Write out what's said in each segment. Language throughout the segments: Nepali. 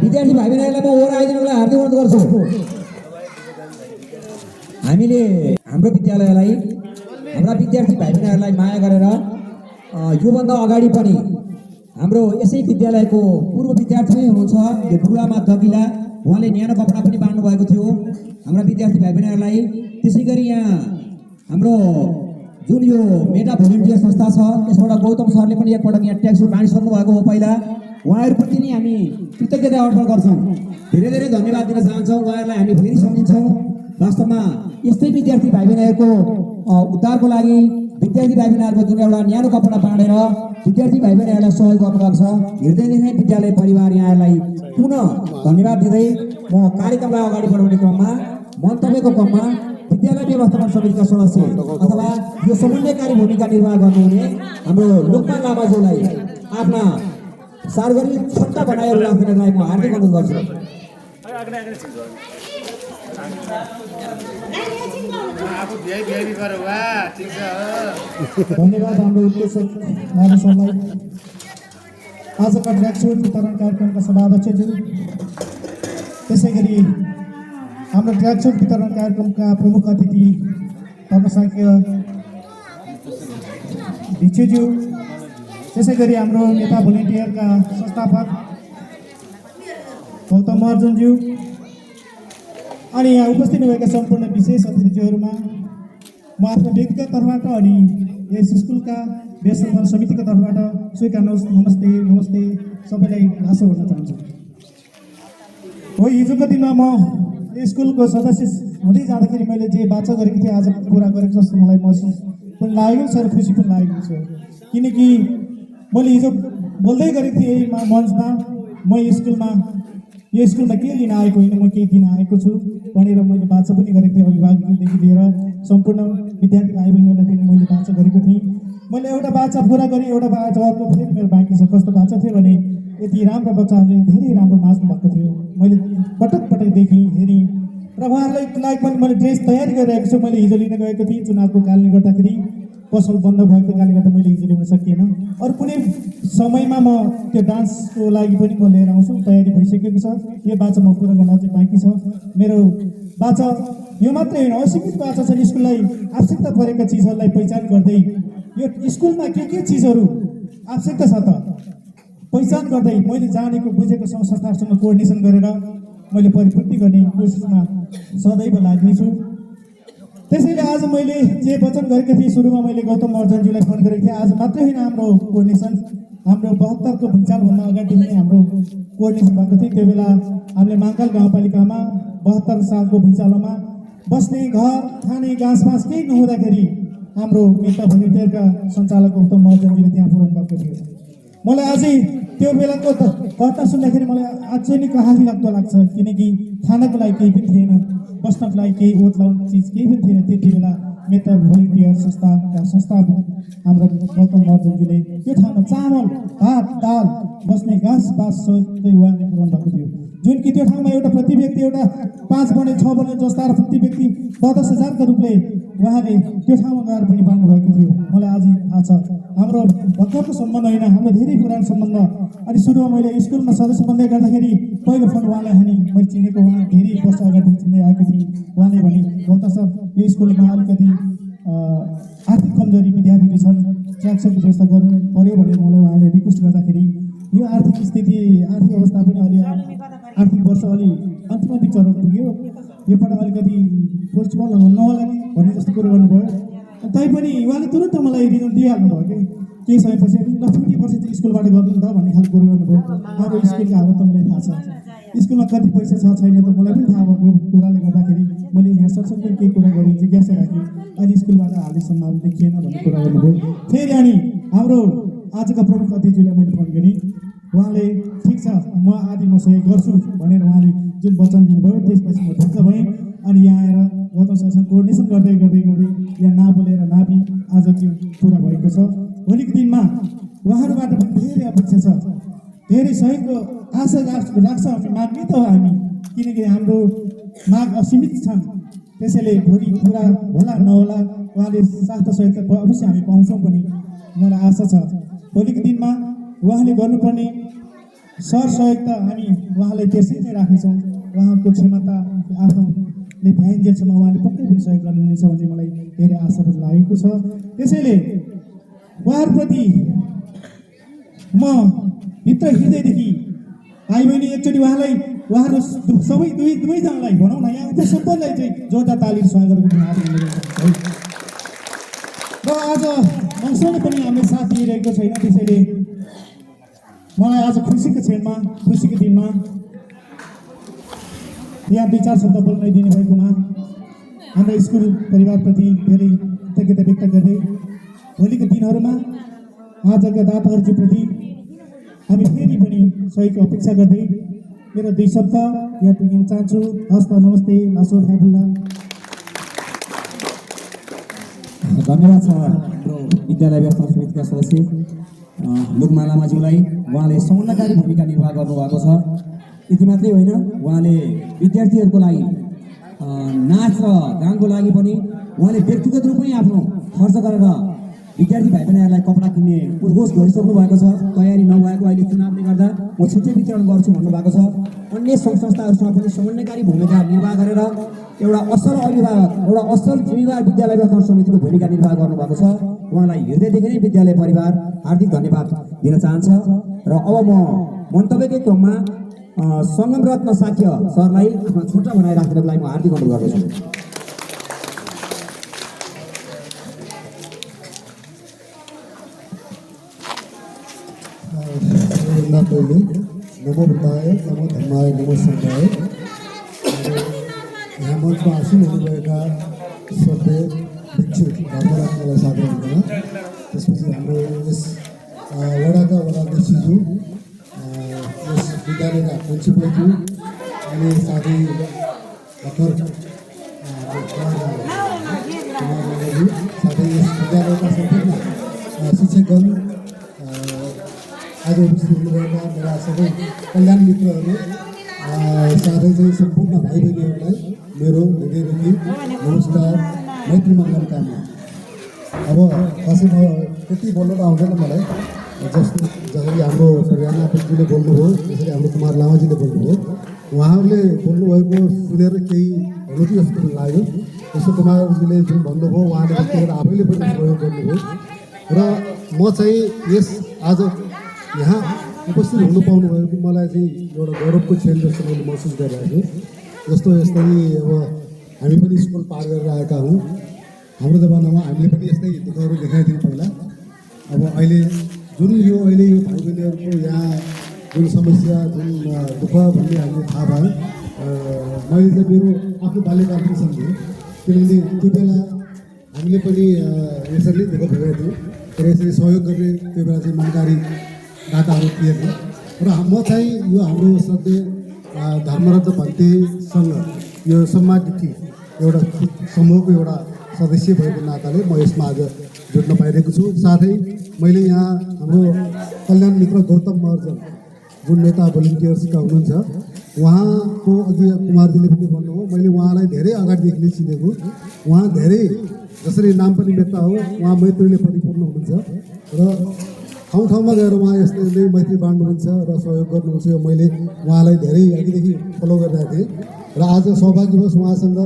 विद्यार्थी भाइ बहिनीहरूलाई म ओर आइदिनुलाई हार्दिक अनुरोध गर्छु। हामीले हाम्रो विद्यालयलाई हाम्रा विद्यार्थी भाइ बहिनीहरूलाई माया गरेर योभन्दा अगाडि पनि हाम्रो यसै विद्यालयको पूर्व विद्यार्थी नै हुनुहुन्छ यो बुढामा दगिला, उहाँले न्यानो कपडा पनि बाँड्नु भएको थियो हाम्रा विद्यार्थी भाइ बहिनीहरूलाई। त्यसै गरी यहाँ हाम्रो जुन यो मेटा भोलिन्टियर संस्था छ त्यसबाट गौतम सरले पनि एकपटक यहाँ ट्याक्स बाँडिसक्नु भएको हो पहिला, उहाँहरूप्रति नै हामी कृतज्ञता अर्पण गर्छौँ। धेरै धेरै धन्यवाद दिन चाहन्छौँ, उहाँहरूलाई हामी फेरि सम्झिन्छौँ। वास्तवमा यस्तै विद्यार्थी भाइ बहिनीहरूको उद्धारको लागि विद्यार्थी भाइ बहिनीहरूको जुन एउटा न्यानो कपडा बाँडेर विद्यार्थी भाइ बहिनीहरूलाई सहयोग गर्नुभएको छ, हृदयदेखि नै विद्यालय परिवार यहाँलाई पुनः धन्यवाद दिँदै म कार्यक्रमलाई अगाडि बढाउने क्रममा मन्तव्यको क्रममा विद्यालय व्यवस्थापन समितिका सदस्य अथवा यो समन्वयकारी भूमिका निर्वाह गर्नुहुने हाम्रो लोकपाल लामाज्यूलाई आफ्ना सार्वजनिक सट्टा बनाएर राख्नलाई म हार्दिक अनुरोध गर्छु। धन्यवाद हाम्रो उत्कृष्ट महानुभावलाई। आजका ट्र्याकसुट वितरण कार्यक्रमका सभाध्यक्षज्यू, त्यसै गरी हाम्रो ट्र्याकसुट वितरण कार्यक्रमका प्रमुख अतिथि धर्मसाक्य भिक्षुज्यू, त्यसै गरी हाम्रो नेता भोलिन्टियरका संस्थापक गौतम अर्जुनज्यू अनि यहाँ उपस्थित भएका सम्पूर्ण विशेष अतिथिज्यूहरूमा म आफ्नो व्यक्तिगत तर्फबाट अनि यस स्कुलका व्यवस्थापन समितिको तर्फबाट स्वीकार्नुहोस्। नमस्ते नमस्ते सबैलाई घाँसो भन्न चाहन्छु। हो, हिजोको दिनमा म स्कुलको सदस्य हुँदै जाँदाखेरि मैले जे बाचा गरेको थिएँ आज पुरा गरेको जस्तो मलाई महसुस पनि लागेको छ र खुसी पनि लागेको छ। किनकि मैले हिजो बोल्दै गरेको थिएँ यही मञ्चमा, म यो स्कुलमा के लिन आएको होइन, म केही दिन आएको छु भनेर मैले बाचा पनि गरेको थिएँ। अभिभावकदेखि लिएर सम्पूर्ण विद्यार्थी भाइ बहिनीहरूलाई पनि मैले बाचा गरेको थिएँ। मैले एउटा बाचा पुरा गरेँ, एउटा बाचा अर्को फेरि मेरो बाँकी छ। कस्तो बाचा थियो भने यति राम्रो बच्चाहरूले धेरै राम्रो नाच्नु भएको थियो, मैले पटक पटक देखेँ हेरेँ र उहाँहरूलाई पनि मैले ड्रेस तयारी गरिरहेको छु। मैले हिजो लिन गएको थिएँ, चुनावको कारणले गर्दाखेरि पसल बन्द भएको कारणले गर्दा मैले हिजो ल्याउन सकिएन। अरू कुनै समयमा म त्यो डान्सको लागि पनि म लिएर आउँछु, तयारी भइसकेको छ। यो बाचा म पुरा गर्न चाहिँ बाँकी छ। मेरो बाचा यो मात्रै होइन, असीमित बाचा छ। स्कुललाई आवश्यकता परेका चिजहरूलाई पहिचान गर्दै यो स्कुलमा के चिजहरू आवश्यकता छ त पहिचान गर्दै मैले जानेको बुझेको सङ्घ संस्थाहरूसँग कोअर्डिनेसन गरेर मैले परिपूर्ति गर्ने कोसिसमा सदैव लाग्नेछु। त्यसैले आज मैले जे वचन गरेको थिएँ सुरुमा, मैले गौतम अर्जुनज्यूलाई फोन गरेको थिएँ। आज मात्रै होइन, हाम्रो कोअर्डिनेसन हाम्रो 72 को भुइँचालोभन्दा अगाडि नै हाम्रो कोअर्डिनेसन भएको थियो। त्यो बेला हामीले माङ्गाल गाउँपालिकामा 72 सालको भुइँचालोमा बस्ने घर खाने घाँसपास केही नहुँदाखेरि हाम्रो मेटा भोलिन्टियरका सञ्चालक गौतम अर्जुनज्यूले त्यहाँ पुर्याउनु भएको थियो। मलाई अझै त्यो बेलाको कथा सुन्दाखेरि मलाई अझै नै कहानी लाग्दो लाग्छ। किनकि खानको लागि केही पनि थिएन, बस्नको लागि केही ओतलाउने चिज केही पनि थिएन। त्यति बेला मेटा भोलिन्टियर संस्थाका संस्थापक हाम्रो गौतम अर्जुनज्यूले त्यो ठाउँमा चामल भात दाल बस्ने घाँस बास सबै उहाँले पुर्याउनु भएको थियो। जुन कि त्यो ठाउँमा एउटा प्रति व्यक्ति एउटा 5 बने 6 बने जस्ता प्रति व्यक्ति 10,000 रूपले उहाँले त्यो ठाउँमा गएर पनि बाँड्नु भएको थियो। मलाई आज थाहा छ हाम्रो भर्खरको सम्बन्ध होइन, हाम्रो धेरै पुरानो सम्बन्ध। अनि सुरुमा मैले स्कुलमा सदस्य बन्दै गर्दाखेरि पहिलो फोन उहाँलाई हानी मैले चिनेको, उहाँ धेरै वर्ष अगाडि चिन्दै आएको थिएँ। उहाँले भने गौतम सर यो स्कुलमा अलिकति आर्थिक कमजोरी विद्यार्थीहरू छन्, ट्र्याक्सुटको व्यवस्था गर्नु पऱ्यो भनेर मलाई उहाँले रिक्वेस्ट गर्दाखेरि यो आर्थिक स्थिति आर्थिक अवस्था पनि अलि आर्थिक वर्ष अलि अन्तिम चरण पुग्यो, योपल्ट अलिकति पोस्टपोन नहोला कि भन्ने जस्तो कुरो गर्नुभयो। तैपनि उहाँले तुरन्त मलाई रिजन दिइहाल्नु भयो कि केही समयपछि ल 50% चाहिँ स्कुलबाट गर्नु त भन्ने खालको कुरो गर्नुभयो। अब स्कुलको हालत त मलाई थाहा छ, स्कुलमा कति पैसा छ छैन त मलाई पनि थाहा भएको कुराले गर्दाखेरि मैले यहाँ सरसम्म केही कुरा गरेँ जिज्ञासा राखेँ। अहिले स्कुलबाट हालैसम्म अब देखिएन भन्ने कुरा गर्नुभयो। फेरि अनि हाम्रो आजका प्रमुख अतिथिज्यूलाई मैले फोन गरेँ, उहाँले ठिक छ म आदि म सहयोग गर्छु भनेर उहाँले जुन वचन दिनुभयो त्यसपछि म ढुक्क भएँ। अनि यहाँ आएर गौतम सरसँग कोअर्डिनेसन गर्दै यहाँ नबोलेर नापी आज त्यो पुरा भएको छ। भोलिको दिनमा उहाँहरूबाट पनि धेरै अपेक्षा छ, धेरै सहयोगको आशा राख्छ, माग्ने त हो हामी। किनकि हाम्रो माग असीमित छन्। त्यसैले भोलि कुरा होला नहोला उहाँले साथ सहयोग त अवश्य हामी पाउँछौँ पनि मलाई आशा छ। भोलिको दिनमा उहाँले गर्नुपर्ने सहयोग त हामी उहाँलाई त्यसै नै राख्नेछौँ। उहाँको क्षमता आफ्नोले भ्याइन्जेलसम्म उहाँले पक्कै पनि सहयोग गर्नुहुनेछ भन्ने मलाई धेरै आशा पनि लागेको छ। त्यसैले उहाँहरूप्रति म भित्र हृदयदेखि भाइ बहिनी एकचोटि उहाँहरू सबै दुवैजनालाई भनौँ न यहाँ उपस्थित सबैलाई चाहिँ जोरदार ताली स्वागत गर्न है। र आज मसँग पनि हामीले साथ दिइरहेको छैन। त्यसैले मलाई आज खुसीको क्षणमा खुसीको दिनमा यहाँ 2-4 शब्द बोल्न दिनुभएकोमा हाम्रो स्कुल परिवारप्रति धेरै कृतज्ञता व्यक्त गर्दै भोलिको दिनहरूमा आजका दाताहरूप्रति हामी फेरि पनि सहयोगको अपेक्षा गर्दै मेरो 2 शब्द यहाँ पुग्न चाहन्छु। हस्त नमस्ते लासो फाइफुल्ला। धन्यवाद छ हाम्रो विद्यालय व्यवस्थापन समितिका सदस्य लोकमाला लामाज्यूलाई। उहाँले समन्वयकारी भूमिका निर्वाह गर्नुभएको छ। यति मात्रै होइन, उहाँले विद्यार्थीहरूको लागि नाच र गानको लागि पनि उहाँले व्यक्तिगत रूपमै आफ्नो खर्च गरेर विद्यार्थी भाइ बहिनीहरूलाई कपडा किन्ने उद्घोष गरिसक्नु भएको छ। तयारी नभएको अहिले चुनावले गर्दा म छिट्टै वितरण गर्छु भन्नुभएको छ। अन्य सङ्घ संस्थाहरूसँग पनि समन्वयकारी भूमिका निर्वाह गरेर एउटा असल अभिभावक, एउटा असल जिम्मेवार विद्यालय व्यवस्थापन समितिको भूमिका निर्वाह गर्नुभएको छ। उहाँलाई हृदयदेखि नै विद्यालय परिवार हार्दिक धन्यवाद दिन चाहन्छ। र अब म मन्तव्यकै क्रममा सङ्गम रत्न साक्य सरलाई आफ्नो छुट्टा बनाइराख्नको लागि म हार्दिक अनुरोध गर्दछु। सबैभन्दा पहिले नमो बुद्धाय, नमो धर्माय, नमो सङ्घाय। यहाँ मञ्चमा आसीन हुनुभएका श्रद्धेय भिक्षु धर्मरत्नलाई स्वागत गर्न। त्यसपछि हाम्रो यस वडाका वडाध्यक्षज्यू, यस विद्यालयका प्रिन्सिपलज्यू अनि साथै भर्खर कुमारज्यू, साथै यस विद्यालयका सम्पूर्ण शिक्षकगण, आज उपस्थित हुनुभएका मेरा सबै कल्याण मित्रहरू, साथै चाहिँ सम्पूर्ण भाइ बहिनीहरूलाई मेरो हृदयदेखि नमस्कार, मैत्री मङ्गल कामना। अब खासै म त्यति बोल्न त आउँदैन मलाई। जसरी हाम्रो प्रज्ञा पेन्जीले बोल्नुभयो, त्यसरी हाम्रो कुमार लामाजीले बोल्नुभयो। उहाँहरूले बोल्नुभएको सुनेर केही हुनु कि जस्तो पनि लाग्यो। जस्तो कुमारजीले जुन भन्नुभयो, उहाँले त्यतिखेर आफैले पनि प्रयोग गर्नुभयो। र म चाहिँ यस आज यहाँ उपस्थित हुनु पाउनुभयो कि मलाई चाहिँ एउटा गौरवको क्षण जस्तो मैले महसुस गरिरहेको छु। जस्तो यस्तै अब हामी पनि स्कुल पार गरेर आएका हौँ। हाम्रो जमानामा हामीले पनि यस्तै दुःखहरू देखाइदियौँ पहिला। अब अहिले यो भाइ बहिनीहरूको यहाँ जुन समस्या, जुन दुःख भन्ने हामीले थाहा भयो। मैले चाहिँ मेरो आफ्नो बाल्यकाल पनि सम्झेँ, किनभने त्यो बेला हामीले पनि यसरी नै दुःख भइरहेको थियौँ। र यसरी सहयोग गर्ने त्यो बेला चाहिँ मनकारी दाताहरू थिएन। र म चाहिँ यो हाम्रो श्रद्धेय धर्मरत्न भन्तेसँग यो सम्मानित एउटा समूहको एउटा सदस्य भएको नाताले म यसमा आज जुट्न पाइरहेको छु। साथै मैले यहाँ हाम्रो कल्याण मित्र गौतम महर्जन जुन नेता भोलिन्टियर्सका हुनुहुन्छ, उहाँको अघि कुमारजीले पनि भन्नुभयो, मैले उहाँलाई धेरै अगाडिदेखि नै चिनेको। उहाँ धेरै जसरी नाम पनि व्यक्ता हो, उहाँ मैत्रीले परिपूर्ण हुनुहुन्छ र ठाउँ ठाउँमा गएर उहाँ यस्तै नै मैत्री बाँड्नुहुन्छ र सहयोग गर्नुहुन्छ। मैले उहाँलाई धेरै अघिदेखि फलो गरिरहेको थिएँ र आज सौभाग्यवश उहाँसँग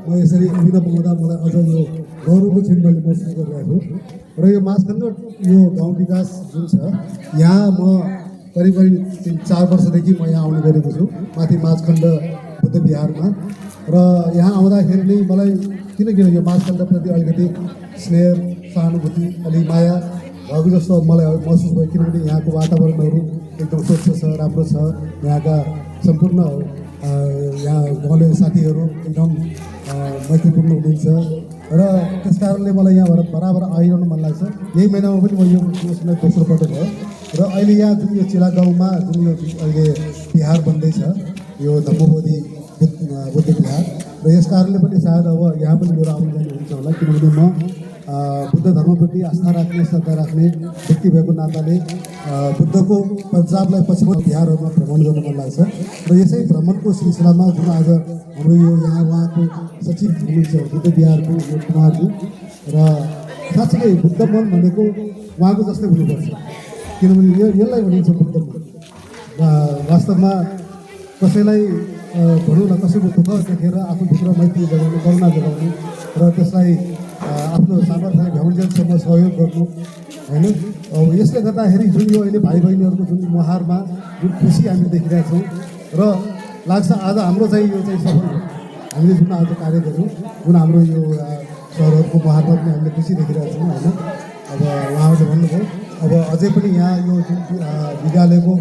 म यसरी अभिन पाउँदा मलाई अझ यो गौरवको क्षण मैले महसुस गरिरहेको छु। र यो माझखण्ड यो गाउँ विकास जुन छ, यहाँ म करिब 4 वर्षदेखि म यहाँ आउने गरेको छु, माथि माझखण्ड बुद्ध विहारमा। र यहाँ आउँदाखेरि नै मलाई किन यो माझखण्डप्रति अलिकति स्नेह, सहानुभूति, अलि माया भएको जस्तो मलाई महसुस भयो। किनभने यहाँको वातावरणहरू एकदम स्वच्छ छ, राम्रो छ। यहाँका सम्पूर्ण यहाँ गाउँले साथीहरू एकदम मैत्रीपूर्ण हुनुहुन्छ र त्यस कारणले मलाई यहाँ बराबर आइरहनु मन लाग्छ। यही महिनामा पनि म यो समय दोस्रो पटक भयो। र अहिले यहाँ जुन यो चिला गाउँमा जुन यो अहिले बिहार बन्दैछ, यो धम्मबोधि बुद्ध विहार, र यस कारणले पनि सायद अब यहाँ पनि मेरो आउनु जानु हुन्छ होला। किनभने म बुद्ध धर्मप्रति आस्था राख्ने श्रद्धा राख्ने व्यक्ति भएको नाताले बुद्धको पञ्चाबलाई पछि बिहारहरूमा भ्रमण गर्न मन लाग्छ र यसै भ्रमणको सिलसिलामा जुन आज हाम्रो यो यहाँ उहाँको सचिव हुनुहुन्छ बुद्ध बिहारको यो कुमारजी र साँच्चै बुद्ध मन भनेको उहाँको जस्तै हुनुपर्छ किनभने यसलाई भनिन्छ बुद्ध मन वास्तवमा कसैलाई भनौँ न कसैको दुःख देखेर आफूभित्र मैत्री जगाउनु करुणा जगाउनु र त्यसलाई आफ्नो सामर्थ्यले भ्याउन्जेलसम्म सहयोग गर्नु होइन अब यसले गर्दाखेरि जुन यो अहिले भाइ बहिनीहरूको जुन मुहारमा जुन खुसी हामीले देखिरहेका छौँ र लाग्छ आज हाम्रो चाहिँ यो चाहिँ सफल हो हामीले जुन आज कार्य गऱ्यौँ जुन हाम्रो यो सहरहरूको मुहारमा पनि हामीले खुसी देखिरहेका छौँ होइन अब उहाँहरूले भन्नुभयो अब अझै पनि यहाँ यो जुन विद्यालयको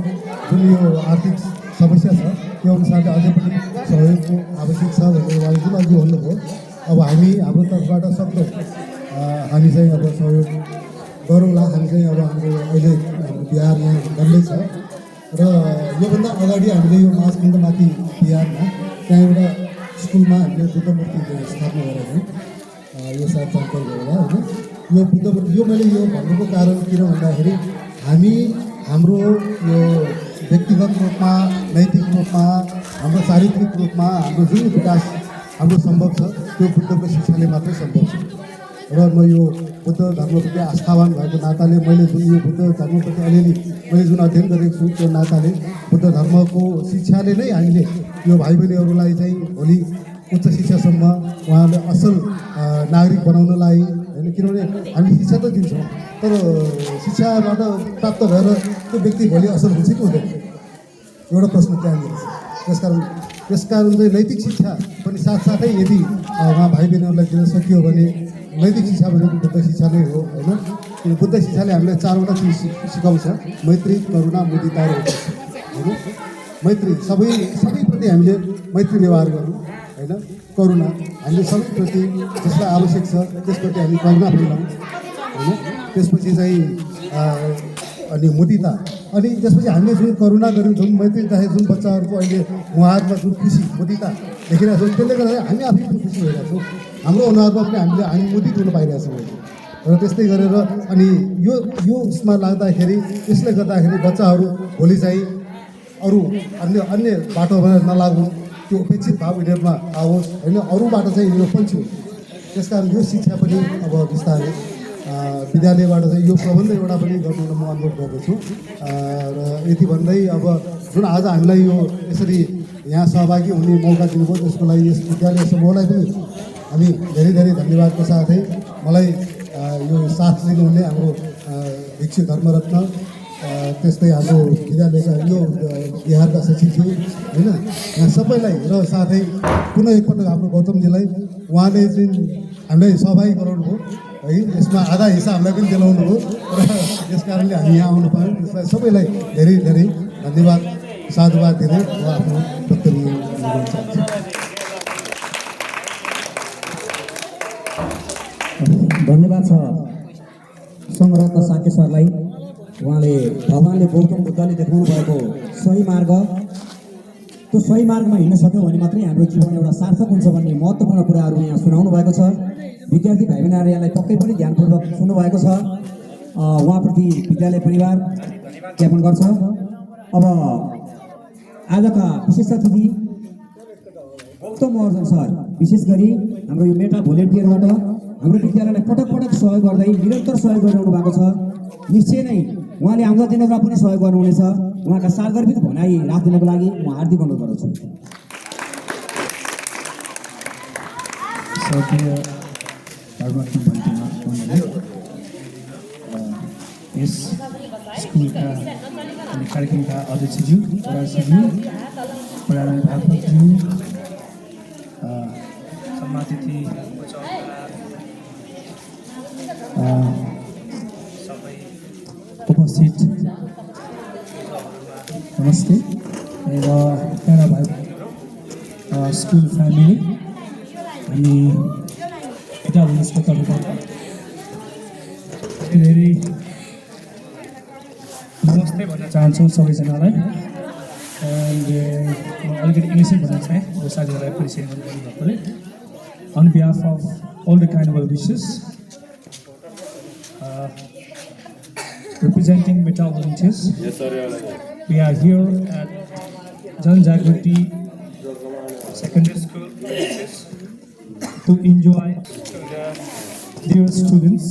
जुन यो आर्थिक समस्या छ त्यो अनुसारले अझै पनि सहयोगको आवश्यक छ भनेर उहाँले जुन अघि भन्नुभयो अब हामी हाम्रो तर्फबाट सक्दो हामी चाहिँ अब सहयोग गरौँला हामी चाहिँ अब हाम्रो अहिले हाम्रो बिहार यहाँ बन्दैछ र योभन्दा अगाडि हामीले यो माझखण्डमाथि बिहारमा त्यहाँ एउटा स्कुलमा हामीले बुद्ध मूर्ति स्थापना गरेका थियौँ यो सायद जानकारी होला होइन यो बुद्ध मूर्ति यो मैले यो भन्नुको कारण किन भन्दाखेरि हामी हाम्रो यो व्यक्तिगत रूपमा नैतिक रूपमा हाम्रो चारित्रिक रूपमा हाम्रो जुन विकास हाम्रो सम्भव छ त्यो बुद्धको शिक्षाले मात्रै सम्भव छ र म यो बुद्ध धर्मप्रति आस्थावान भएको नाताले मैले जुन यो बुद्ध धर्मप्रति अलिअलि मैले जुन अध्ययन गरेको छु त्यो नाताले बुद्ध धर्मको शिक्षाले नै हामीले यो भाइ बहिनीहरूलाई चाहिँ भोलि उच्च शिक्षासम्म उहाँले असल नागरिक बनाउनलाई होइन किनभने हामी शिक्षा त दिन्छौँ तर शिक्षाबाट प्राप्त भएर त्यो व्यक्ति भोलि असल हुन्छ कि हुँदैन एउटा प्रश्न त्यहाँनिर छ त्यसकारण चाहिँ नैतिक शिक्षा पनि साथसाथै यदि उहाँ भाइ बहिनीहरूलाई दिन सकियो भने नैतिक शिक्षा भनेको बुद्ध शिक्षा नै हो होइन किन बुद्ध शिक्षाले हामीलाई चारवटा चिज सिकाउँछ मैत्री करुणा मुदिता र होइन मैत्री सबैप्रति हामीले मैत्री व्यवहार गर्नु होइन करुणा हामीले सबैप्रति जसलाई आवश्यक छ त्यसप्रति हामी करुणा फैलाउँ होइन त्यसपछि चाहिँ अनि मुदिता अनि त्यसपछि हामीले जुन करुणा गऱ्यौँ जुन मैत्री देखाए जुन बच्चाहरूको अहिले उहाँहरूमा जुन खुसी मुदिता देखिरहेको छौँ त्यसले गर्दा हामी आफै पनि खुसी भइरहेको छौँ हाम्रो अनुहारमा पनि हामी मुदित हुन पाइरहेछौँ र त्यस्तै गरेर अनि यो उसमा लाग्दाखेरि यसले गर्दाखेरि बच्चाहरू भोलि चाहिँ अरू अन्य बाटोमा नलागौँ त्यो उपेक्षित भाव यिनीहरूमा आओस् होइन अरू बाटो चाहिँ यिनीहरू पन्छ्यौँ त्यसकारण यो शिक्षा पनि अब बिस्तारै विद्यालयबाट चाहिँ यो प्रबन्ध एउटा पनि गर्नु म अनुरोध गर्दछु र यति भन्दै अब जुन आज हामीलाई यो यसरी यहाँ सहभागी हुने मौका दिनुभयो त्यसको लागि यस विद्यालय समूहलाई पनि हामी धेरै धेरै धन्यवादको साथै मलाई यो साथ दिनुहुने हाम्रो भिक्षु धर्मरत्न त्यस्तै हाम्रो विद्यालयका यो बिहारका सचिवज्यू होइन यहाँ सबैलाई र साथै पुनः एकपटक हाम्रो गौतमजीलाई उहाँले चाहिँ हामीलाई सहभागी गराउनु भयो है यसमा आधा हिस्सा हामीलाई पनि दिलाउनु भयो र यस कारणले हामी यहाँ आउनु पायौँ त्यसलाई सबैलाई धेरै धेरै धन्यवाद साधुवाद दिँदै म आफ्नो वक्तव्य दिन चाहन्छु धन्यवाद छ सङ्घरत्न साके सरलाई उहाँले भगवान्ले गौतम बुद्धले देखाउनु भएको सही मार्ग त्यो सही मार्गमा हिँड्न सक्यौँ भने मात्रै हाम्रो जीवन एउटा सार्थक हुन्छ भन्ने महत्त्वपूर्ण कुराहरू यहाँ सुनाउनु भएको छ विद्यार्थी भाइ बहिनीहरू यहाँलाई पक्कै पनि ध्यानपूर्वक सुन्नुभएको छ उहाँप्रति विद्यालय परिवार ज्ञापन गर्छ अब आजका विशेष अतिथि गौतम महर्जन सर विशेष गरी हाम्रो यो मेटा भोलिन्टियरबाट हाम्रो विद्यालयलाई पटक पटक सहयोग गर्दै निरन्तर सहयोग गरिरहनु भएको छ निश्चय नै उहाँले आउँदा दिनमा पनि सहयोग गर्नुहुनेछ उहाँका सार्वजनिक भनाइ राखिदिनको लागि म हार्दिक अनुरोध गर्दछु यस स्कुलका अनि कार्यक्रमका अध्यक्षज्यू प्रधानज्यू प्रधानाध्यापकज्यू सम्मानित सबै उपस्थित नमस्ते र प्यारा भाइ स्कुल फ्यामिली अनि यता हुनुको तर्फबाट धेरै नमस्ते भन्न चाहन्छु सबैजनालाई एन्ड अलिकति इङ्ग्लिसै भन्न चाहेँ अब साथीहरूलाई एप्रिसिएट गर्नुभएकोले on behalf of all the kind of wishes representing Meta volunteers. We are here at Jan Jagriti Secondary School to enjoy to the dear students,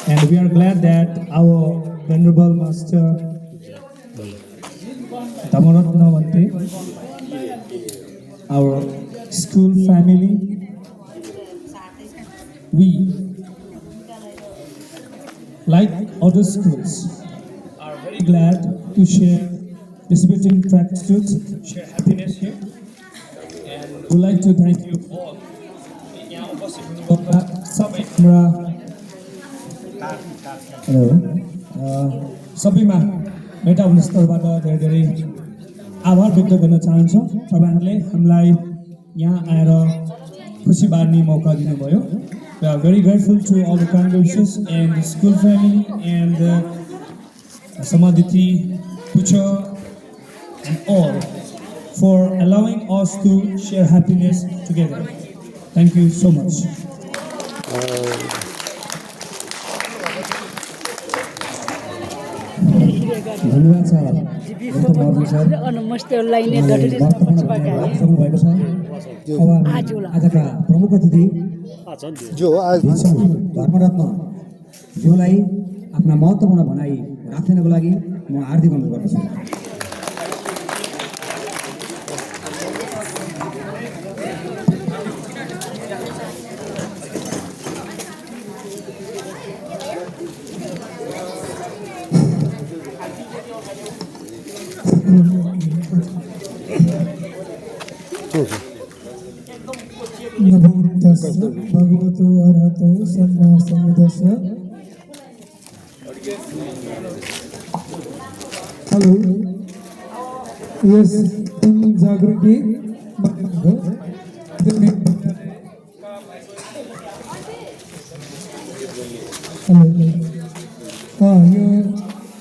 and we are glad that our Venerable Master Damaratna Vante, our school family, we, like other schools, are very glad to share distributing tracts, share happiness here, and would like to thank you all. Hello सबैमा मेटा स्तरबाट धेरै धेरै आभार व्यक्त गर्न चाहन्छौँ। तपाईँहरूले हामीलाई यहाँ आएर खुसी बाँड्ने मौका दिनुभयो। We are very grateful to all the kind wishes and the school family and Samaditi, Pucha, and all for allowing us to share happiness together. Thank you so much. धन्यवाद सर। एकदम मर्नु सर। भएको छ। अब आजका प्रमुख अतिथि धर्मरत्न ज्यूलाई आफ्ना महत्त्वपूर्ण भनाइ राख्दिनको लागि म हार्दिक अनुरोध गर्दछु। नमो तस्सै भगवतो अरहतो सम्मा सम्बुद्धस्स। हेलो, यस जागृति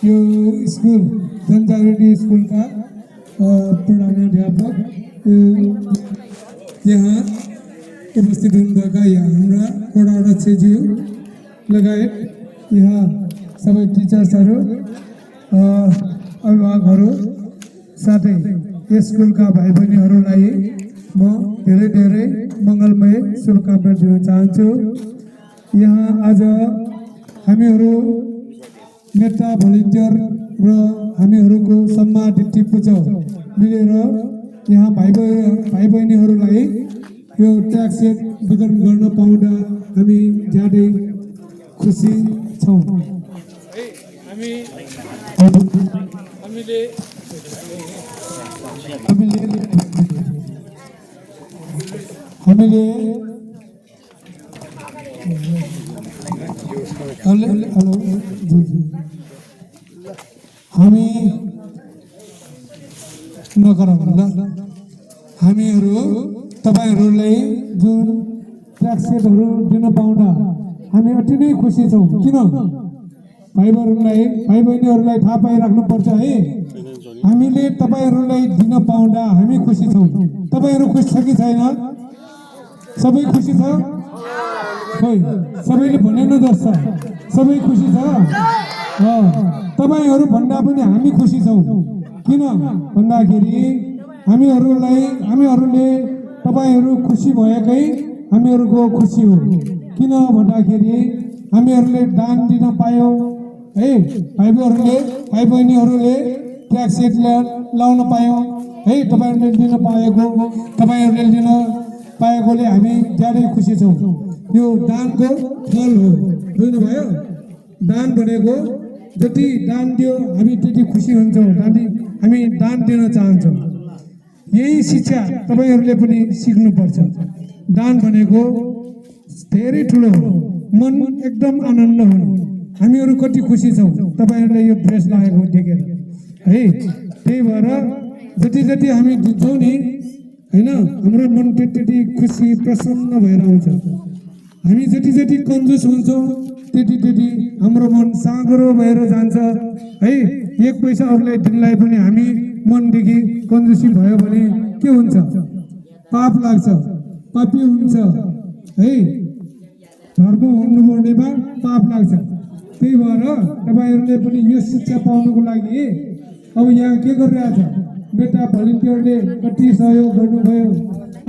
यो स्कुल जनजागृति स्कुलका प्रधानाध्यापक यहाँ उपस्थित हुनुभएका हाम्रा प्रधानाध्यक्षज्यू लगायत यहाँ सबै टिचर्सहरू, अभिभावकहरू साथै यस स्कुलका भाइ बहिनीहरूलाई म धेरै धेरै मङ्गलमय शुभकामना दिन चाहन्छु। यहाँ आज हामीहरू मेटा भलिन्टियर र हामीहरूको सम्मा डिट्टी पुजा मिलेर यहाँ भाइ बहिनीहरूलाई यो ट्याक्स सेट वितरण गर्न पाउँदा हामी ज्यादै खुसी छौँ। हामीले हामी नगरौँ ल। हामीहरू तपाईहरूलाई जुन ट्याक्स सेटहरू दिन पाउँदा हामी अति नै खुसी छौँ। किन भाइ बहिनीहरूलाई थाहा पाइराख्नुपर्छ है, हामीले तपाईँहरूलाई दिन पाउँदा हामी खुसी छौँ। तपाईँहरू खुसी छ कि छैन? सबै खुसी छ? खोइ सबैले भने न जस्तो सबै खुसी छ। तपाईँहरू भन्दा पनि हामी खुसी छौँ। किन भन्दाखेरि हामीहरूले तपाईँहरू खुसी भएकै हामीहरूको खुसी हो। किन भन्दाखेरि हामीहरूले दान दिन पायौँ है, भाइ बहिनीहरूले ट्याक्स सेट लाउन पायौँ है, तपाईँहरूले दिन पाएकोले हामी ज्यादै खुसी छौँ। यो दानको फल हो, बुझ्नुभयो? दान भनेको जति दान दियो हामी त्यति खुसी हुन्छौँ, हामी दान दिन चाहन्छौँ। यही शिक्षा तपाईँहरूले पनि सिक्नुपर्छ। दान भनेको धेरै ठुलो हो, मन एकदम आनन्द हुनु। हामीहरू कति खुसी छौँ तपाईँहरूले यो ड्रेस लगाएको देखेर है। त्यही भएर जति हामी दिन्छौँ नि होइन, हाम्रो मन त्यति खुसी प्रसन्न भएर आउँछ। हामी जति कन्जुस हुन्छौँ त्यति हाम्रो मन साँगरो भएर जान्छ है। एक पैसा अरूलाई दिनलाई पनि हामी मनदेखि कन्जुसी भयो भने के हुन्छ? पाप लाग्छ, पापी हुन्छ है। धर्म हुनुपर्नेमा पाप लाग्छ। त्यही भएर तपाईँहरूले पनि यो शिक्षा पाउनुको लागि अब यहाँ के गरिरहेछ बेटा भलिन्टियरले कति सहयोग गर्नुभयो।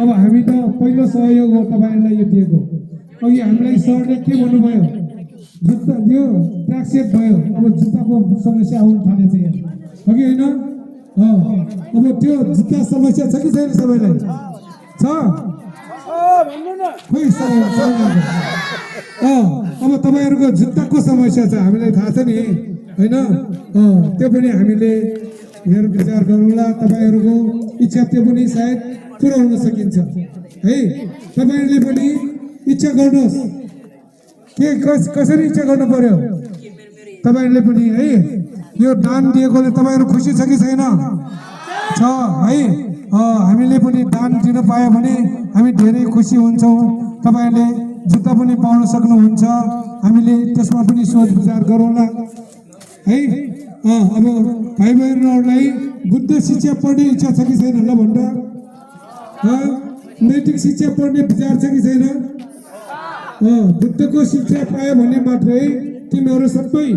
अब हामी त पहिलो सहयोग हो तपाईँहरूलाई यो दिएको। अघि हामीलाई सरले के भन्नुभयो, जुत्ता यो ट्र्याक सेट भयो, अब जुत्ताको समस्या आउनु थालेछ यहाँ, हो कि होइन? अब त्यो जुत्ता समस्या छ कि छैन सबैलाई? छ? खोइ अब तपाईँहरूको जुत्ताको समस्या छ, हामीलाई थाहा छ नि होइन? त्यो पनि हामीले हेर विचार गरौँला। तपाईँहरूको इच्छा त्यो पनि सायद पुर्याउन सकिन्छ है। तपाईँहरूले पनि इच्छा गर्नुहोस्। के कसरी इच्छा गर्नु पर्यो तपाईँहरूले पनि है? यो दान दिएकोले तपाईँहरू खुसी छ कि छैन? छ है। हामीले पनि दान दिन पायो भने हामी धेरै खुसी हुन्छौँ। तपाईँहरूले जुत्ता पनि पाउन सक्नुहुन्छ। हामीले त्यसमा पनि सोच विचार गरौँला है। अब भाइ बहिनीहरूलाई बुद्ध शिक्षा पढ्ने इच्छा छ कि छैन ल भन्दा? नैतिक शिक्षा पढ्ने विचार छ कि छैन? बुद्धको शिक्षा पायो भने मात्रै तिमीहरू सबै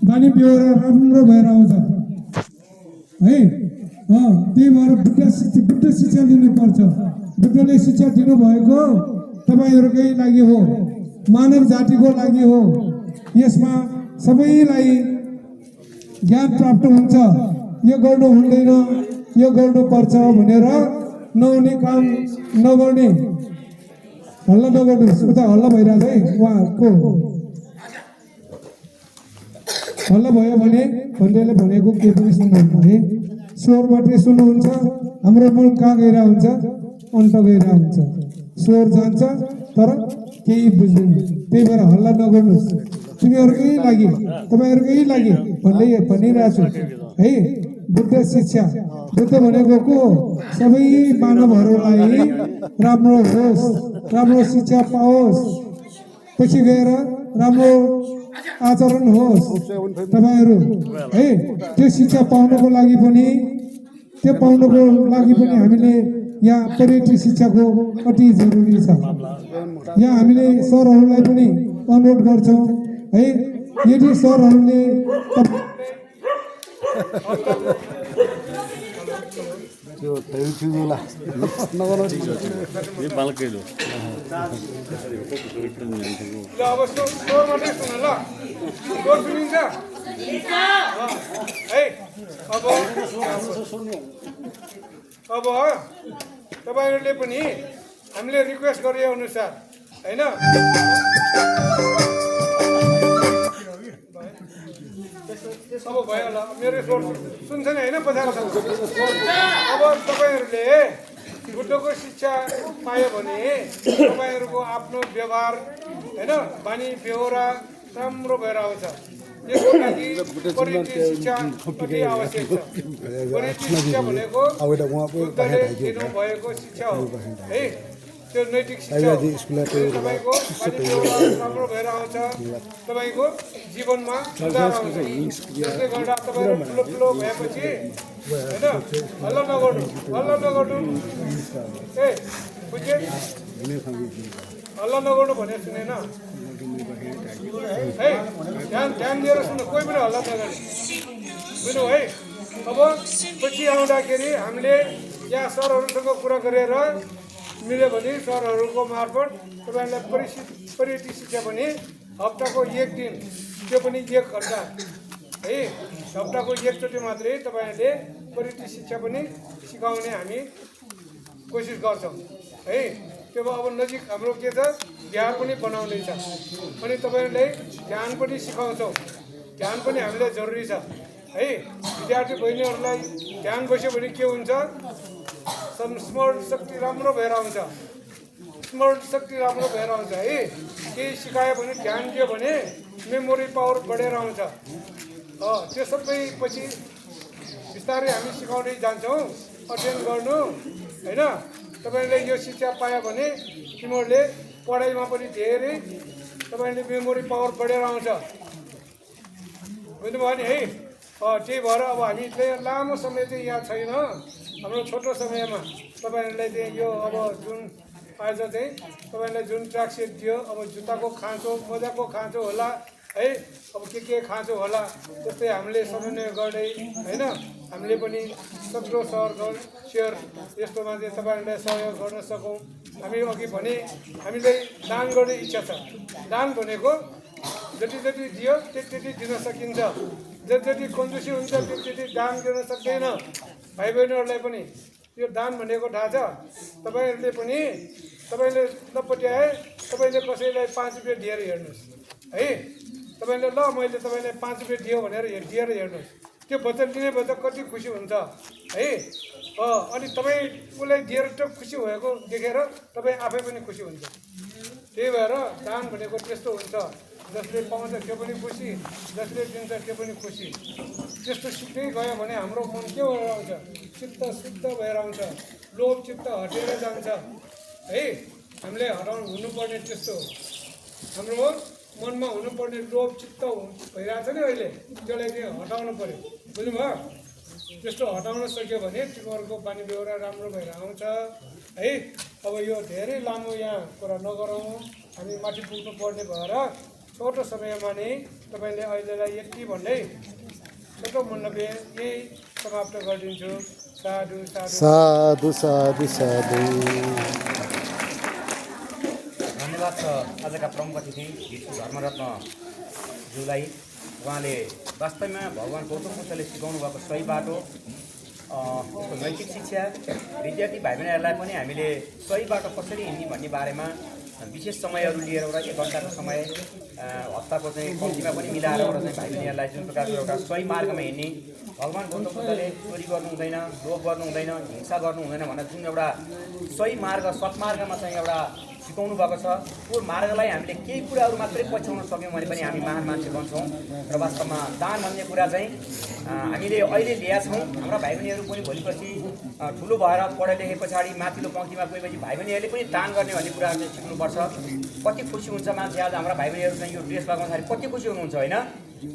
बानी बेहोरा राम्रो भएर आउँछ है। त्यही भएर बुद्ध शिक्षा लिनुपर्छ। बुद्धले शिक्षा दिनुभएको तपाईँहरूकै लागि हो, मानव जातिको लागि हो। यसमा सबैलाई ज्ञान प्राप्त हुन्छ। यो गर्नु हुँदैन, यो गर्नुपर्छ भनेर नहुने काम नगर्ने। हल्ला नगर्नुहोस्, उता हल्ला भइरहेछ है। उहाँको हल्ला भयो भने भन्डेले भनेको के पनि सुन्नुहुन्न है। स्वर मात्रै सुन्नुहुन्छ। हाम्रो मन कहाँ गइरहेको हुन्छ? अन्त गइरहेको हुन्छ। स्वर जान्छ तर केही बुझ्दैन। त्यही भएर हल्ला नगर्नुहोस्। तिमीहरूकै लागि, तपाईँहरूकै लागि भनिरहेको छु है। बुद्ध शिक्षा, बुद्ध भनेको को? सबै मानवहरूलाई राम्रो होस्, राम्रो शिक्षा पाओस्, पछि गएर राम्रो आचरण होस् तपाईँहरू है। त्यो शिक्षा पाउनको लागि पनि हामीले यहाँ पर्यटन शिक्षाको अति जरुरी छ। यहाँ हामीले सरहरूलाई पनि अनुरोध गर्छौँ है। यदि सरहरूले अब तपाईँहरूले पनि हामीले रिक्वेस्ट गरे अनुसार होइन, अब भयो होला मेरो स्वर सुन्छ नि होइन? पछाडि अब तपाईँहरूले बुद्धको शिक्षा पायो भने तपाईँहरूको आफ्नो व्यवहार होइन, बानी बेहोरा राम्रो भएर आउँछ। यसको लागि परिचय शिक्षा अति आवश्यक छ। परिचय शिक्षा भनेको बुद्धले दिनुभएको शिक्षा हो है। त्यो नैतिक शिक्षा तपाईँको राम्रो भएर आउँछ। तपाईँको जीवनमा सुधार आउँछ। त्यसले गर्दा तपाईँहरू ठुलो ठुलो भएपछि होइन हल्ला नगर्नु ए बुझ्यो? हल्ला नगर्नु भने सुनेन है। ध्यान दिएर सुन्नु, कोही पनि हल्ला नगर्ने बुझ्नु है। अब पछि आउँदाखेरि हामीले यहाँ सरहरूसँग कुरा गरेर मिल्यो भने सरहरूको मार्फत तपाईँहरूलाई पर्यटन शिक्षा पनि हप्ताको एक दिन, त्यो पनि 1 घन्टा है, हप्ताको एकचोटि मात्रै तपाईँहरूले पर्यटन शिक्षा पनि सिकाउने हामी कोसिस गर्छौँ है। त्यो अब नजिक हाम्रो के छ, बिहार पनि बनाउँदैछ अनि तपाईँहरूलाई ध्यान पनि सिकाउँछौँ। ध्यान पनि हामीलाई जरुरी छ है। विद्यार्थी बहिनीहरूलाई ध्यान बस्यो भने के हुन्छ, स्मरण शक्ति राम्रो भएर आउँछ। स्मरण शक्ति राम्रो भएर आउँछ है। केही सिकायो भने, ध्यान दियो भने मेमोरी पावर बढेर आउँछ। त्यो सबै पछि बिस्तारै हामी सिकाउँदै जान्छौँ। अध्ययन गर्नु होइन। तपाईँले यो शिक्षा पायो भने तिमीहरूले पढाइमा पनि धेरै तपाईँले मेमोरी पावर बढेर आउँछ। बुझ्नुभयो नि है। त्यही भएर अब हामी चाहिँ लामो समय चाहिँ यहाँ छैन। हाम्रो छोटो समयमा तपाईँहरूलाई चाहिँ यो अब जुन आज चाहिँ तपाईँलाई जुन ट्र्याक सेट दियो, अब जुत्ताको खाँचो, मोजाको खाँचो होला, है अब के खाँचो होला त्यस्तै हामीले समन्वय गर्दै होइन हामीले पनि सग्लो सहर यस्तोमा चाहिँ तपाईँहरूलाई सहयोग गर्न सकौँ। हामी अघि भने हामीले दान गर्ने इच्छा छ। दान भनेको जति जति दियो त्यति दिन सकिन्छ, जति कन्जुसी हुन्छ त्यति दान दिन सक्दैन। भाइ बहिनीहरूलाई पनि यो दान भनेको थाहा छ। तपाईँहरूले पनि तपाईँले नपट्याए तपाईँले कसैलाई 5 रुपियाँ दिएर हेर्नुहोस् है। तपाईँले ल मैले तपाईँलाई 5 रुपियाँ दियो भनेर दिएर हेर्नुहोस्, त्यो बच्चा दिने बच्चा कति खुसी हुन्छ है। अनि तपाईँ उसलाई दिएर त खुसी भएको देखेर तपाईँ आफै पनि खुसी हुन्छ। त्यही भएर दान भनेको त्यस्तो हुन्छ, जसले पाउँछ त्यो पनि खुसी, जसले दिन्छ त्यो पनि खुसी। त्यस्तो सिक्दै गयो भने हाम्रो मन के भएर आउँछ, चित्त शुद्ध भएर आउँछ, लोभ चित्त हटेर जान्छ है। हामीले हटाउनु हुनुपर्ने त्यस्तो हाम्रो मनमा हुनुपर्ने लोभ चित्त भइरहेको छ नि अहिले, त्यसलाई चाहिँ हटाउनु पऱ्यो, बुझ्नुभयो? त्यस्तो हटाउन सक्यो भने तिमीहरूको बानी बेहोरा राम्रो भएर आउँछ है। अब यो धेरै लामो यहाँ कुरा नगरौँ, हामी माथि पुग्नु पर्ने भएर छोटो समयमा नै तपाईँले अहिलेलाई यति भन्दै छोटो मन्तव्य यही समाप्त गरिदिन्छु। साधु साधु साधु साधु साधु। धन्यवाद छ आजका प्रमुख अतिथि भिक्षु धर्मरत्नज्यूलाई। उहाँले वास्तवमा भगवान् गौतम बुद्धले सिकाउनु भएको सही बाटो, नैतिक शिक्षा विद्यार्थी भाइ बहिनीहरूलाई पनि हामीले सही बाटो कसरी हिँड्ने भन्ने बारेमा विशेष समयहरू लिएर एउटा 1 घन्टाको समय हप्ताको चाहिँ कम्तीमा पनि मिलाएर एउटा चाहिँ भाइ बहिनीहरूलाई जुन प्रकारको एउटा सही मार्गमा हिँड्ने, भगवान् गौतम बुद्धले चोरी गर्नु हुँदैन, लोभ गर्नु हुँदैन, हिंसा गर्नु हुँदैन भनेर जुन एउटा सही मार्ग सत्मार्गमा चाहिँ एउटा सिकाउनु भएको छ, त्यो मार्गलाई हामीले केही कुराहरू मात्रै पछ्याउन सक्यौँ भने पनि हामी महान मान्छे बन्छौँ। र वास्तवमा दान भन्ने कुरा चाहिँ हामीले अहिले ल्याएका छौँ। हाम्रा भाइ बहिनीहरू पनि भोलिपछि ठुलो भएर पढे लेखे पछाडि माथिल्लो पङ्क्तिमा गएपछि भाइ बहिनीहरूले पनि दान गर्ने भन्ने कुराहरू चाहिँ सिक्नुपर्छ। कति खुसी हुन्छ मान्छे, आज हाम्रा भाइ बहिनीहरू चाहिँ यो ड्रेस लगाउँदाखेरि कति खुसी हुनुहुन्छ होइन।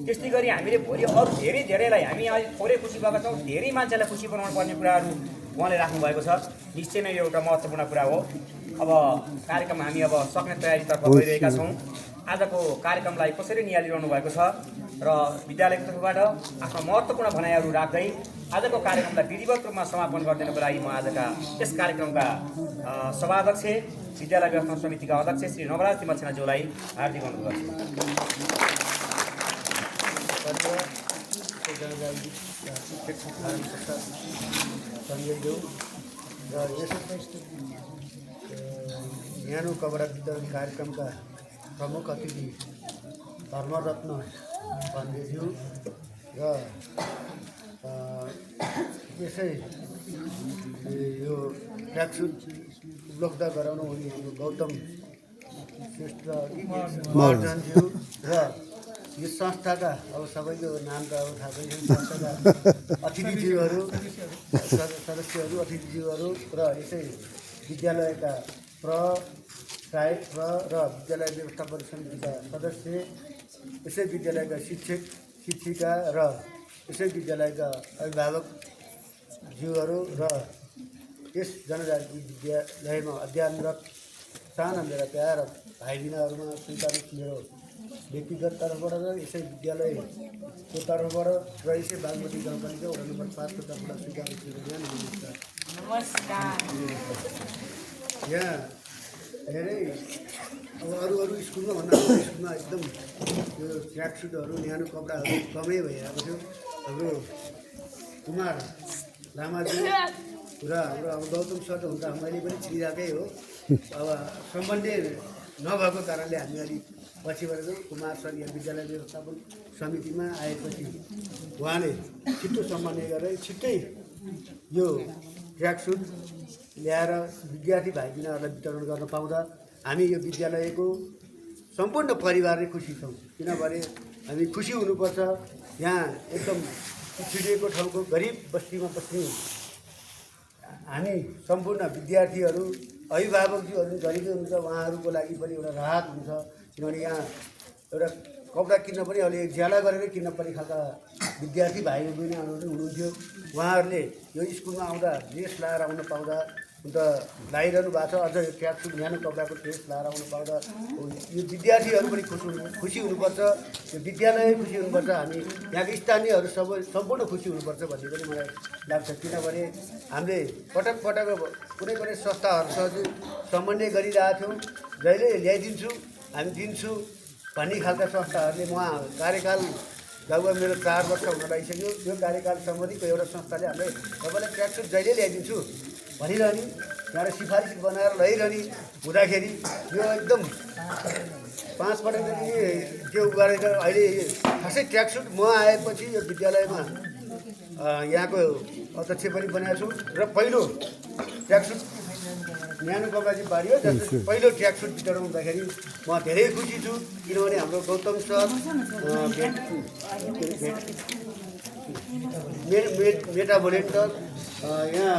त्यस्तै गरी हामीले भोलि अरू धेरैलाई, हामी अहिले थोरै खुसी भएका छौँ, धेरै मान्छेलाई खुसी बनाउनु पर्ने कुराहरू उहाँले राख्नुभएको छ। निश्चय नै यो एउटा महत्त्वपूर्ण कुरा हो। अब कार्यक्रम हामी अब सक्ने तयारीतर्फ गइरहेका छौँ। आजको कार्यक्रमलाई कसरी निहालिरहनु भएको छ र विद्यालयको तर्फबाट आफ्ना महत्त्वपूर्ण भनाइहरू राख्दै आजको कार्यक्रमलाई विधिवत रूपमा समापन गरिदिनको लागि म आजका यस कार्यक्रमका सभाध्यक्ष विद्यालय व्यवस्थापन समितिका अध्यक्ष श्री नवराज तिमक्षनाज्यूलाई हार्दिक अनुरोध गर्छु। न्यानो कपडा वितरण कार्यक्रमका प्रमुख अतिथि धर्मरत्न पाण्डेज्यू र यसै यो ट्र्याकसुट उपलब्ध गराउनु हुने हाम्रो गौतम श्रेष्ठ महर्जनज्यू र यो संस्थाका अब सबैको नाम त अब थाहा छैन, संस्थाका अतिथिज्यूहरू, सदस्यहरू, अतिथिज्यूहरू र यसै विद्यालयका सहायक र विद्यालय व्यवस्थापन समितिका सदस्य, यसै विद्यालयका शिक्षक शिक्षिका र यसै विद्यालयका अभिभावकज्यूहरू र यस जनजाति विद्यालयमा अध्ययनरत साना मेरा प्यारा भाइ बहिनीहरूमा स्वीकारित मेरो व्यक्तिगत तर्फबाट र यसै विद्यालयको तर्फबाट र यसै बागमती गाउँपालिका वडा नम्बर 5 को तर्फबाट स्वीकारित मेरो नमस्कार। यहाँ धेरै अब अरू स्कुलमा भन्दा स्कुलमा एकदम यो ट्र्याकसुटहरू न्यानो कपडाहरू कमै भइरहेको थियो। हाम्रो कुमार लामाज्यू र हाम्रो अब गौतम सर हुन त मैले पनि चिनिरहेकै हो, अब सम्बन्धी नभएको कारणले हामी अलिक पछिबाट कुमार सर यहाँ विद्यालय व्यवस्थापन समितिमा आएपछि उहाँले छिट्टो समन्वय गरेर छिट्टै यो ट्र्याकसुट ल्याएर विद्यार्थी भाइ बहिनीहरूलाई वितरण गर्न पाउँदा हामी यो विद्यालयको सम्पूर्ण परिवार नै खुसी छौँ। किनभने हामी खुसी हुनुपर्छ। यहाँ एकदम पिछडिएको ठाउँको गरिब बस्तीमा बस्ने हामी सम्पूर्ण विद्यार्थीहरू, अभिभावकज्यूहरू गरिबै हुन्छ, उहाँहरूको लागि पनि एउटा राहत हुन्छ। किनभने यहाँ एउटा कपडा किन्न पनि अहिले ज्याला गरेरै किन्न पर्ने खालका विद्यार्थी भाइ बहिनीहरू हुनुहुन्थ्यो। उहाँहरूले यो स्कुलमा आउँदा ड्रेस लगाएर आउन पाउँदा अन्त लगाइरहनु भएको छ। अझ यो ट्र्याकसुट न्यानो कपडाको ड्रेस लगाएर आउनु पाउँदा यो विद्यार्थीहरू पनि खुसी हुनुपर्छ, यो विद्यालय खुसी हुनुपर्छ, हामी यहाँको स्थानीयहरू सम्पूर्ण खुसी हुनुपर्छ भन्ने पनि मलाई लाग्छ। किनभने हामीले पटक पटक कुनै पनि संस्थाहरूसँग चाहिँ समन्वय गरिरहेको थियौँ, जहिले ल्याइदिन्छु हामी दिन्छु भन्ने खालका संस्थाहरूले उहाँ कार्यकाल लगभग मेरो 4 वर्ष हुन लागिसक्यो। त्यो कार्यकाल सम्बन्धीको एउटा संस्थाले हामीलाई तपाईँलाई ट्र्याकसुट जहिले ल्याइदिन्छु भनिरहने, त्यहाँबाट सिफारिस बनाएर लैरहने हुँदाखेरि यो एकदम 5 पटक जति त्यो गरेर अहिले खासै ट्र्याकसुट म आएपछि यो विद्यालयमा यहाँको अध्यक्ष पनि बनाएको छु र पहिलो ट्र्याकसुट न्यानो कपडा चाहिँ बाँडियो। जस्तो पहिलो ट्र्याकसुट वितरण हुँदाखेरि म धेरै खुसी छु, किनभने हाम्रो गौतम सर मेटा भोलेन्टर यहाँ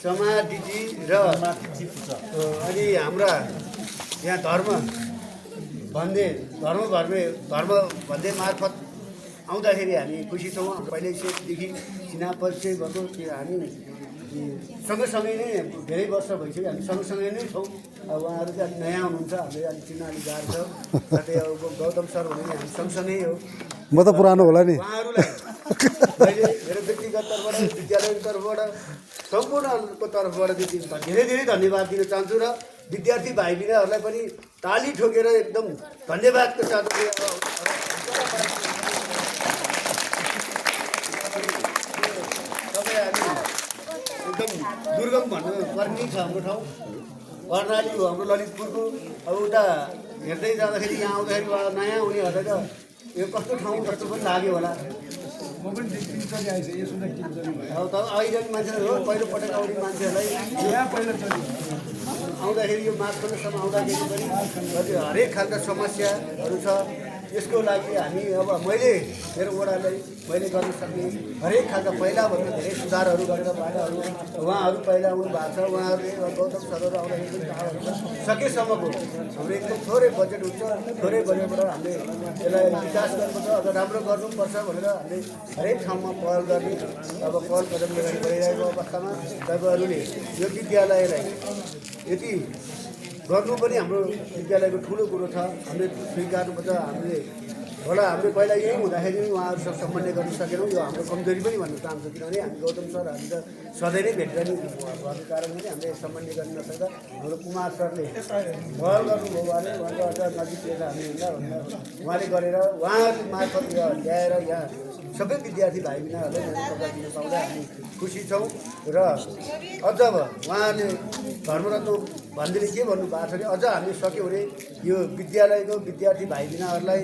समाधिजी र अनि हाम्रा यहाँ धर्म भन्दै मार्फत आउँदाखेरि हामी खुसी छौँ। पहिल्यैदेखि चिना परिचय भएको त्यो हामी सँगसँगै नै धेरै वर्ष भइसक्यो, हामी सँगसँगै नै छौँ। अब उहाँहरू चाहिँ अलिक नयाँ हुनुहुन्छ, हामीले अलिक चिन्न अलिक गाह्रो छ। साथै अब गौतम सर भने हामी सँगसँगै हो। म त पुरानो होला नि। उहाँहरूलाई मैले मेरो व्यक्तिगत तर्फबाट विद्यालयको तर्फबाट सम्पूर्णको तर्फबाट धेरै धेरै धन्यवाद दिन चाहन्छु र विद्यार्थी भाइ बहिनीहरूलाई पनि ताली ठोकेर एकदम धन्यवादको साथ तपाईँ हामी एकदम दुर्गम भन्नुपर्ने छ हाम्रो ठाउँ, कर्णाली हो हाम्रो ललितपुरको। अब उता हेर्दै जाँदाखेरि यहाँ आउँदाखेरि नयाँ उनीहरूलाई त यो कस्तो ठाउँ जस्तो पनि लाग्यो होला। म पनि तिनचोटि आइसकेँ, यो सुन्दा अब त आइरहने मान्छेहरू हो, पहिलोपटक आउने मान्छेहरूलाई यहाँ पहिला चोटि आउँदाखेरि यो मार्चसम्म आउँदाखेरि पनि हरेक खालका समस्याहरू छ। यसको लागि हामी अब मेरो वडालाई मैले गर्न सक्ने हरेक खालका पहिलाभन्दा धेरै सुधारहरू गरेर बाटाहरू उहाँहरू पहिला आउनु भएको छ, उहाँहरूले गौतम सरहरू आउँदाखेरि पनि थाहाहरू सकेसम्मको हाम्रो एकदम थोरै बजेट हुन्छ, थोरै बजेटबाट हामीले यसलाई विकास गर्नुपर्छ, अझ राम्रो गर्नुपर्छ भनेर हामीले हरेक ठाउँमा पहल गर्ने अब पहल कदम गरिरहेको अवस्थामा तपाईँहरूले यो विद्यालयलाई यति गर्नु पनि हाम्रो विद्यालयको ठुलो कुरो छ। हामीले स्वीकार्नुपर्छ। हामीले पहिला यही हुँदाखेरि उहाँहरूसँग समन्वय गर्न सकेनौँ, यो हाम्रो कमजोरी पनि भन्न चाहन्छु। किनभने हामी गौतम सर हामी त सधैँ नै भेट्ने भएको कारण पनि हामीले समन्वय गर्न नसक्दा हाम्रो कुमार सरले पहल गर्नुभयो, उहाँले उहाँको अझ नजिक लिएर हामी हिँड्दा भनेर उहाँले गरेर उहाँहरू मार्फत ल्याएर यहाँ सबै विद्यार्थी भाइ बहिनीहरूलाई कपडा दिन पाउँदा हामी खुसी छौँ। र अझ उहाँले धर्मरत्न भन्दैले के भन्नुभएको छ भने अझ हामी सक्यो भने यो विद्यालयको विद्यार्थी भाइ बहिनीहरूलाई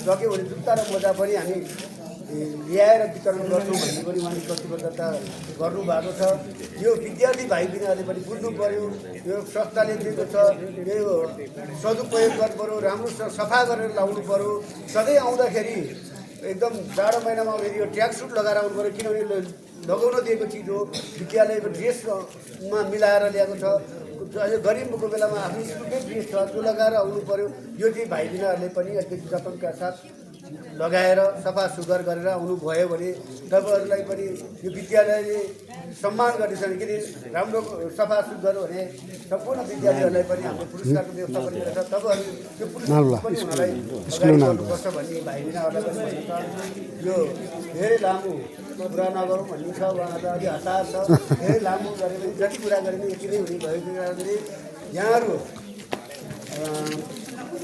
सक्यो भने जुत्ता र मोजा पनि हामी ल्याएर वितरण गर्छौँ भन्ने पनि उहाँले प्रतिबद्धता गर्नुभएको छ। यो विद्यार्थी भाइ बहिनीहरूले पनि बुझ्नु पऱ्यो, यो संस्थाले दिएको छ, यो सदुपयोग गर्नु पऱ्यो, राम्रोसँग सफा गरेर लाउनु पऱ्यो। सधैँ आउँदाखेरि एकदम जाडो महिनामा आउँदाखेरि यो ट्र्याकसुट लगाएर आउनु पऱ्यो, किनभने लगाउन दिएको चिज हो, विद्यालयको ड्रेसमा मिलाएर ल्याएको छ। गरिबको बेलामा आफ्नो स्कुलकै ड्रेस छ, त्यो लगाएर आउनु पऱ्यो। यो चाहिँ भाइ बहिनीहरूले पनि अलिकति जतनका साथ लगाएर सफा सुग्घर गरेर आउनुभयो भने तपाईँहरूलाई पनि यो विद्यालयले सम्मान गर्नेछ। किन राम्रो सफा सुग्घर भने सम्पूर्ण विद्यार्थीहरूलाई पनि हाम्रो पुरस्कारको व्यवस्था पनि रहेछ। तपाईँहरू त्यो पुरस्कार पनि हुनलाई अगाडि गर्नुपर्छ भन्ने भाइ बहिनीहरूलाई पनि भन्न चाहन्छु। यो धेरै लामो कुरा नगरौँ भन्ने छ, उहाँहरू अलि हतार छ। धेरै लामो गरे पनि जति कुरा गरे पनि यति नै हुने भएको कारणले यहाँहरू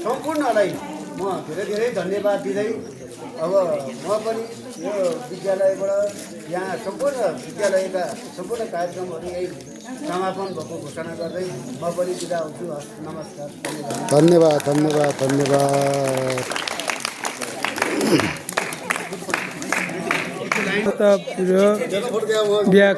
सम्पूर्णलाई म धेरै धेरै धन्यवाद दिँदै अब म पनि यो विद्यालयबाट यहाँ सम्पूर्ण विद्यालयका सम्पूर्ण कार्यक्रमहरू यही समापन भएको घोषणा गर्दै म पनि बिदा हुन्छु। नमस्कार, धन्यवाद धन्यवाद धन्यवाद। ब्याग